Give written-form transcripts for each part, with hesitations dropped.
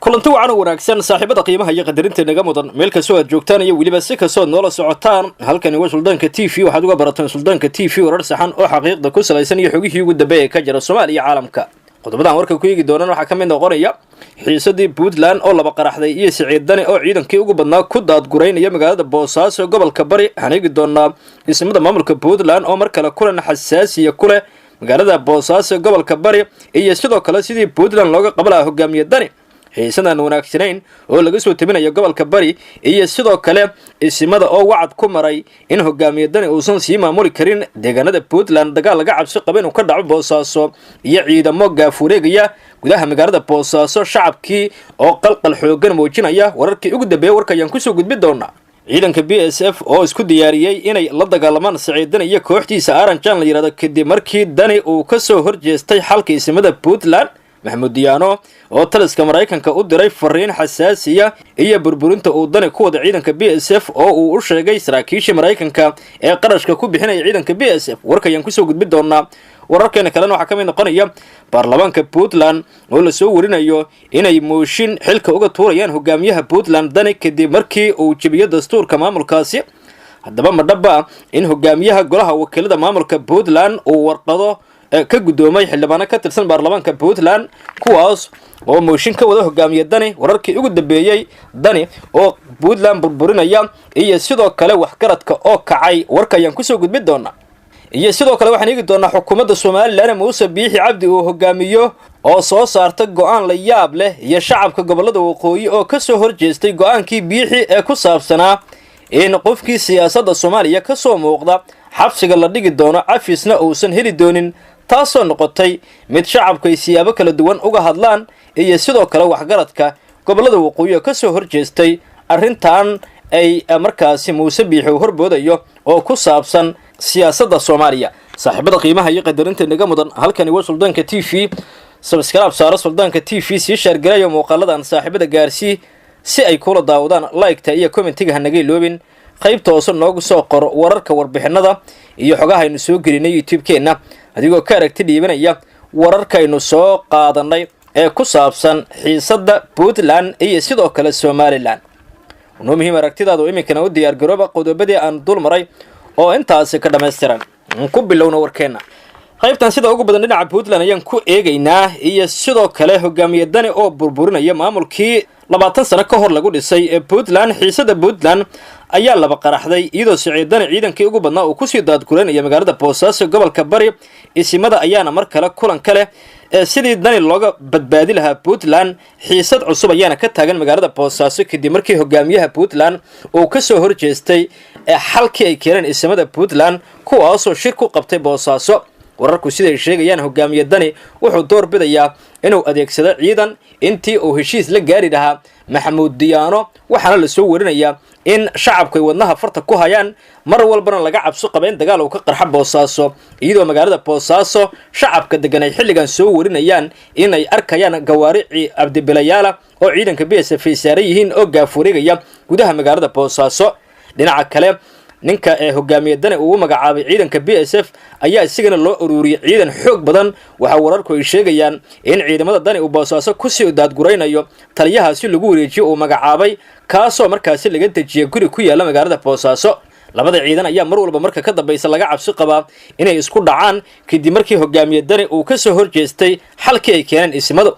Kulanti wacan oo wanaagsan, saaxiibada qiimaha iyo qadarinta naga mudan, meel kastoo aad joogtaan iyo weliba si kastoo aad noola socotaan, halkani waa Suldaanka TV. Waxaad uga barataan Suldaanka TV warar saxan oo xaqiiqda ku salaysan iyo xogihii ugu dambeeya ka jira Soomaaliya iyo caalamka. Qodobadan warka ku eegi doonaan waxaa ka mid noqonaya xiisadii Puntland oo laba qaraxday iyo Siciid Dani oo ciidankii ugu badnaa ku daadguraynaya magaalada Boosaaso, gobolka Bari. Waxaan eegi doonaa dhismada maamulka Puntland oo mar kale kulan xasaasiya ku leh magaalada Boosaaso, gobolka Bari, iyo sidoo kale sidii Puntland looga qaba lahaa hogaamiye Dani. Xiisadaan wanaagsanayn oo laga soo tabinayo gobolka Bari iyo sidoo kale isimada oo wacad ku maray in hogaamiye Dani uusan sii maamuli karin deegaanada Puntland, dagaal laga cabsi qaba inuu ka dhaco Boosaaso iyo ciidamo gaafureegaya gudaha magaalada Boosaaso, shacabkii oo qalqal xoogan muujinaya. Wararkii ugu dambeeyay warka ayaan kusoo gudbi doonaa. Ciidanka BSF oo isku diyaariyey inay la dagaalamaan Siciid Dani iyo kooxdiisa Aranjan la yidhahdo, kadib markii Dani uu kasoo horjeestay xalka isimada Puntland. Maxamuud Diyaano oo taliska Maraykanka u diray fariin xasaasiya iyo burburinta uu Dani ku wada ciidanka BSF oo uu u sheegay saraakiishii Maraykanka ee qarashka ku bixinaya ciidanka BSF. Warka ayaan kusoo gudbi doonaa. Wararkeena kalena waxaa ka mid noqonaya baarlamaanka Puntland oo lasoo warinayo inay mooshin xilka uga tuurayaan hogaamiyaha Puntland Dani, kadib markii uu jebiyo dastuurka maamulkaasi. Haddaba ma dhaba in hogaamiyaha golaha wakiilada maamulka Puntland uu warqado ka guddoomay xildhibaano ka tirsan baarlamaanka Puntland, kuwaas oo mooshin ka wada hogaamiye Dani? Wararkii ugu dambeeyey, Dani oo Puntland burburinaya iyo sidoo kale waxgaradka oo kacay, warka ayaan kusoo gudbi doonaa. Iyo sidoo kale waxaan eegi doonaa xukuumadda Somaliland Muuse Biixi Cabdi uu hogaamiyo oo soo saarta go-aan la yaab leh iyo shacabka gobollada waqooyi oo kasoo horjeestay go-aankii Biixi ee ku saabsanaa in qofkii siyaasadda Soomaaliya kasoo muuqda xabsiga la dhigi doono, cafisna uusan heli doonin, taasoo noqotay mid shacabku ay siyaabo kala duwan uga hadlaan, iyo sidoo kale waxgaradka gobollada waqooyi oo kasoo horjeestay arrintan ay markaasi Muuse Biixi uu horboodayo oo ku saabsan siyaasadda Soomaaliya. Saaxiibada qiimaha iyo qadarinta naga mudan, halkani waa Suldaanka TV. Subscribe saaro Suldaanka TV, sii share garayo muuqaaladan, saaxiibada gaarsii si ay kula daawadaan. Like-ta iyo comment-iga hanaga iloobin. Qaybta hoose noogu soo qor wararka, warbixinada iyo xogahaynu soo gelinay YouTube-keenna, adigoo ka aragti dhiibanaya wararkaynu soo qaadanay ee ku saabsan xiisadda Puntland iyo sidoo kale Somaliland. Noo muhiim aragtidaadu. Iminkana u diyaar garooba qodobadii aan dul maray oo intaasi ka dhammaystiran. Ku bilowna warkeenna. Qaybtan sida ugu badan dhinaca Puntland ayaan ku eegaynaa iyo sidoo kale hogaamiye Dani oo burburinaya maamulkii 20 sano ka hor lagu dhisay ee Puntland. Xiisada Puntland ayaa laba qaraxday iyadoo Siciid Dani ciidankii ugu badnaa uu kusii daadguranaya magaalada Boosaaso, gobolka Bari. Isimada ayaana mar kale kulan ka leh ee sidii Dani looga badbaadi lahaa Puntland. Xiisad cusub ayaana ka taagan magaalada Boosaaso, kadib markii hogaamiyaha Puntland uu kasoo horjeestay ee xalkii ay keeneen isimada Puntland, kuwaasoo shir ku qabtay Boosaaso. Wararku siday sheegayaan, hogaamiye Dani wuxuu door bidayaa inuu adeegsado ciidan intii uu heshiis la gaari lahaa Maxamuud Diyaano, waxaana lasoo warinayaa in shacabku ay wadnaha farta ku hayaan, mar walbana laga cabso qaba in dagaal uu ka qarxa Boosaaso, iyadoo magaalada Boosaaso shacabka degan ay xilligan soo warinayaan inay arkayaan gawaarici cabdibilayaala oo ciidanka BSF ay saaran yihiin oo gaafureegaya gudaha magaalada Boosaaso. Dhinaca kale, ninka ee hogaamiye Dani uu magacaabay ciidanka BSF ayaa isigana loo ururiyey ciidan xoog badan. Waxaa wararku ay sheegayaan in ciidamada Dani uu Boosaaso kusii daadguraynayo taliyahaasi lagu wareejiyo uu magacaabay, kaasoo markaasi laga dejiyay guri ku yaalla magaalada Boosaaso. Labada ciidan ayaa mar walba marka ka dambaysa laga cabsi qabaa inay isku dhacaan, kadib markii hogaamiye Dani uu kasoo horjeestay xalkii ay keeneen isimadu.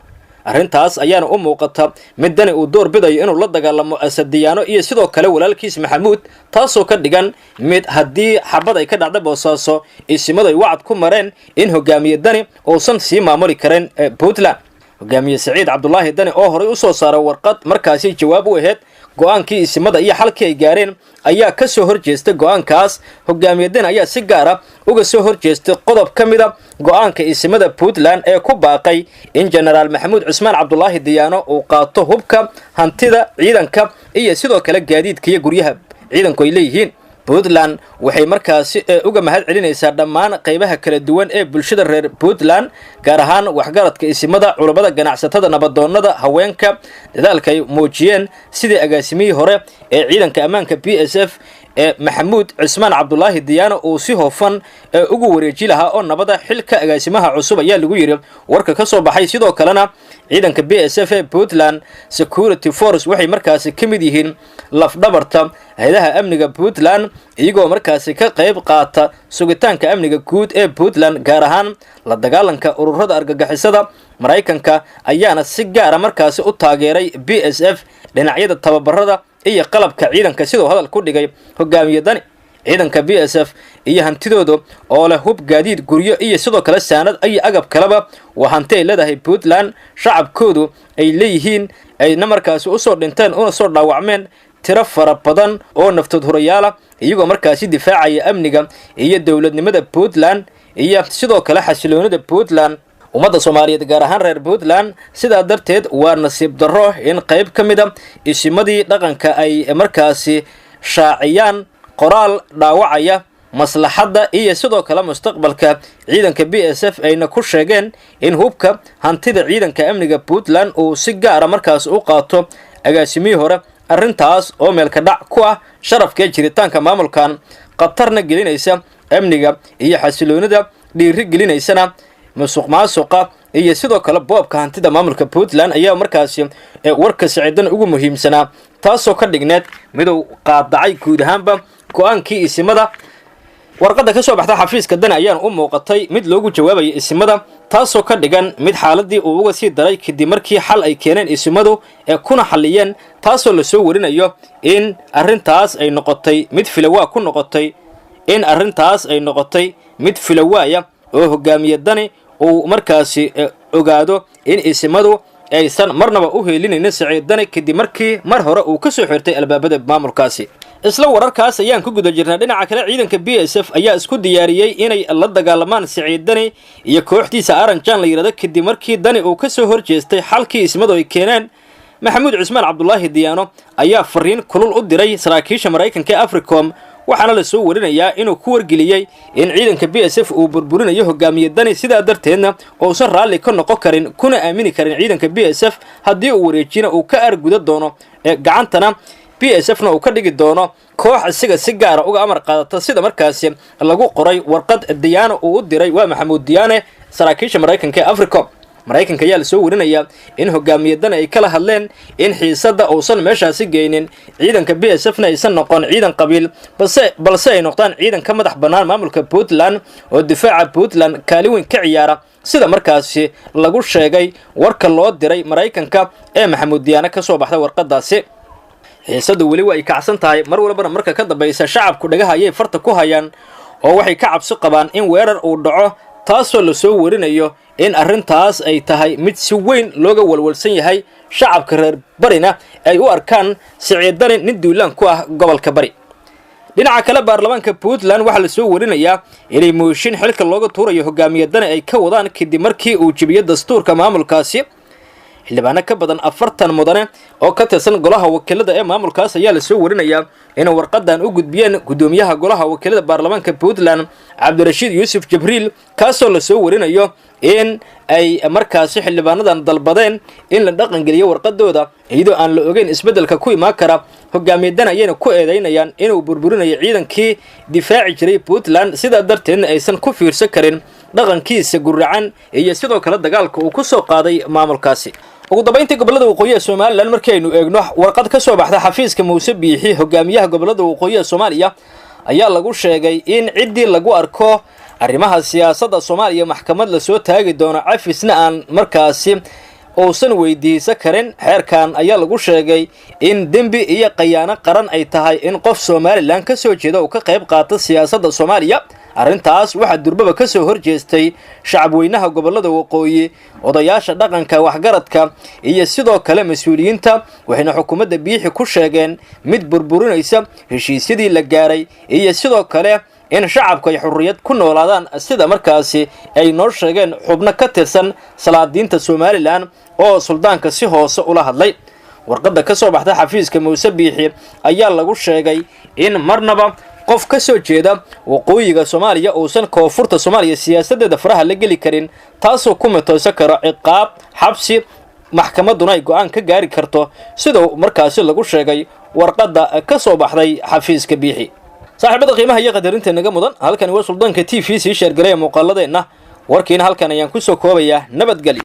Arrintaas ayaana u muuqata mid Dani uu door bidayo inuu la dagaalamo Asadiyaano iyo sidoo kale walaalkiis Maxamuud, taasoo ka dhigan mid haddii xabad ay ka dhacda Boosaaso, isimadu ay wacad ku mareen in hogaamiye Dani uusan sii maamuli karin Puntland. Hogaamiye Saciid Cabdulaahi Dani oo horay usoo saaray warqad markaasi jawaab u ahayd go-aankii isimada iyo xalkii ay gaareen ayaa ka soo horjeestay go-aankaas. Hogaamiye Dani ayaa si gaara uga soo horjeestay qodob ka mida go-aanka isimada Puntland ee ku baaqay in Jenaraal Maxamuud Cusmaan Cabdulaahi Diyaano uu qaato hubka, hantida ciidanka iyo sidoo kale gaadiidka iyo guryaha ciidanku ay leeyihiin. Puntland waxay markaasi uga mahad celinaysaa dhammaan qaybaha kala duwan ee bulshada reer Puntland, gaar ahaan waxgaradka, isimada, culammada, ganacsatada, nabadoonnada, haweenka, dadaalka ay muujiyeen sidii agaasimihii hore ee ciidanka ammaanka BSF ee Maxamuud Cismaan Cabdulaahi Diyaano uu si hofan ugu wareeji lahaa oo nabada xilka agaasimaha cusub, ayaa lagu yidhi warka ka soo baxay. Sidoo kalena ciidanka BSF ee Puntland Security Force waxay markaasi ka mid yihiin lafdhabarta hay-adaha amniga Puntland, iyagoo markaasi ka qayb qaata sugitaanka amniga guud ee Puntland, gaar ahaan la dagaalanka ururada argagixisada. Maraykanka ayaana si gaara markaasi u taageeray BSF dhinacyada tababarada iyo qalabka ciidanka, siduu hadal ku dhigay hogaamiye Dani. Ciidanka BSF iyo hantidooda oo leh hub, gaadiid, guryo iyo sidoo kale saanad iyo agab kaleba waa hanti ay leedahay Puntland, shacabkoodu ay leeyihiin, ayna markaasi usoo dhinteen una soo dhaawacmeen tiro fara badan oo naftood hurayaala, iyagoo markaasi difaacaya amniga iyo dowladnimada Puntland iyo sidoo kale xasiloonida Puntland, ummadda Soomaaliyeed, gaar ahaan reer Puntland. Sidaa darteed waa nasiib darro in qayb ka mid a isimadii dhaqanka ay markaasi shaaciyaan qoraal dhaawacaya maslaxadda iyo sidoo kale mustaqbalka ciidanka BSF, ayna ku sheegeen in hubka hantida ciidanka amniga Puntland uu si gaara markaas u qaato agaasimihii hore, arrintaas oo meelka dhac ku ah sharafka jiritaanka maamulkan, khatarna gelinaysa amniga iyo xasiloonida, dhiiri gelinaysana musuq maasuqa iyo sidoo kale boobka hantida maamulka Puntland, ayaa markaasi warka Siciidan ugu muhiimsanaa, taasoo ka dhigneed miduu qaadacay guud ahaanba go-aankii isimada. Warqadda ka soo baxda xafiiska Dani ayaan u muuqatay mid loogu jawaabaya isimada, taasoo ka dhigan mid xaaladii uu uga sii daray kadib markii xal ay keeneen isimadu ee kuna xalliyeen, taasoo lasoo warinayo in arrintaas ay noqotay mid filawaa ku noqotay, in arrintaas ay noqotay mid filawaaya oo hogaamiye Dani uu markaasi ogaado in isimadu aysan marnaba u heelinaynin Saciid Dani, kadib markii mar hore uu ka soo xirtay albaabada maamulkaasi. Isla wararkaas ayaan ku guda jirnaa. Dhinaca kale, ciidanka BSF ayaa isku diyaariyey inay la dagaalamaan Siciid Dani iyo kooxdiisa Aranjan la yidhahdo, kadib markii Dani uu ka soo horjeestay xalkii ismadu ay keeneen. Maxamuud Cismaan Cabdulaahi Diyaano ayaa fariin kulul u diray saraakiisha Maraykanka ee Africom, waxaana la soo warinayaa inuu ku wargeliyey in ciidanka BSF uu burburinayo hogaamiye Dani, sidaa darteedna uusan raalli ka noqon karin kuna aamini karin ciidanka BSF, haddii uu wareejina uu ka arguda doono, gacantana BSF na uu ka dhigi doono koox isaga si gaara uga amar qaadata, sida markaasi lagu qoray warqad Diyaano uu u diray, waa Maxamuud Diyaane, saraakiisha Maraykanka ee Africom. Maraykanka ayaa lasoo warinayaa in hogaamiye Dani ay kala hadleen in xiisadda uusan meeshaasi geynin, ciidanka BSF na aysan noqon ciidan qabiil, balse ay noqdaan ciidan ka madax bannaan maamulka Puntland oo difaaca Puntland kaalin weyn ka ciyaara, sida markaasi lagu sheegay warka loo diray Maraykanka ee Maxamuud Diyaane ka soo baxda warqadaasi. Xiisaddu weli waa ay kacsan tahay, mar walbana marka ka dambaysa shacabku dhagaha ayay farta ku hayaan oo waxay ka cabsi qabaan in weerar uu dhaco, taasoo lasoo warinayo in arrintaas ay tahay mid si weyn looga walwalsan yahay, shacabka reer barina ay u arkaan Siciid Dani nin duulaan ku ah gobolka Bari. Dhinaca kale, baarlamaanka Puntland waxaa lasoo warinayaa inay mooshin xilka looga tuurayo hogaamiye Dani ay ka wadaan, kadib markii uu jebiyey dastuurka maamulkaasi. Xildhibaano ka badan 40 mudane oo ka tirsan golaha wakiilada ee maamulkaas ayaa lasoo warinayaa inay warqadan u gudbiyeen guddoomiyaha golaha wakiilada baarlamaanka Puntland, Cabdirashiid Yuusuf Jibriil, kaasoo lasoo warinayo in ay markaasi xildhibaanadan dalbadeen in la dhaqangeliyo warqadooda, iyadoo aan la ogeyn isbeddelka ku imaan kara. Hogaamiye Dan ayayna ku eedeynayaan inuu burburinayo ciidankii difaaci jiray Puntland, sidaa darteedna aysan ku fiirsan karin dhaqankiisa guracan iyo sidoo kale dagaalka uu ku soo qaaday maamulkaasi. Ugu dambayntii, gobolada waqooyi ee Somalilan markii aynu eegno, warqad ka soo baxda xafiiska Muuse Biixi, hogaamiyaha gobolada waqooyi ee Soomaaliya, ayaa lagu sheegay in ciddii lagu arko arrimaha siyaasadda Soomaaliya maxkamad lasoo taagi doono, cafisna aan markaasi uusan weydiisan karin. Xeerkan ayaa lagu sheegay in dembi iyo khayaano qaran ay tahay in qof Somalilan ka soo jeeda uu ka qayb qaato siyaasadda Soomaaliya. Arrintaas waxaa durbaba ka soo horjeestay shacabweynaha gobolada waqooyi, odayaasha dhaqanka, waxgaradka iyo sidoo kale mas-uuliyiinta, waxayna xukuumadda Biixi ku sheegeen mid burburinaysa heshiisyadii la gaaray iyo sidoo kale in shacabku ay xurriyad ku noolaadaan, sida markaasi ay noo sheegeen xubno ka tirsan salaadiinta Somalilan oo suldaanka si hoose ula hadlay. Warqadda ka soo baxda xafiiska Muuse Biixi ayaa lagu sheegay in marnaba qof ka soo jeeda waqooyiga Soomaaliya uusan koonfurta Soomaaliya siyaasadeeda faraha la geli karin, taasoo ku mutaysan karo ciqaab xabsi, maxkamadduna ay go-aan ka gaari karto, sidau markaasi lagu sheegay warqadda ka soo baxday xafiiska Biixi. Saaxiibada qiimaha iyo qadarinta naga mudan, halkani waa Suldaanka TV. Sii share gareeya muuqaaladeenna. Warkiina halkan ayaan kusoo koobayaa. Nabadgelyo.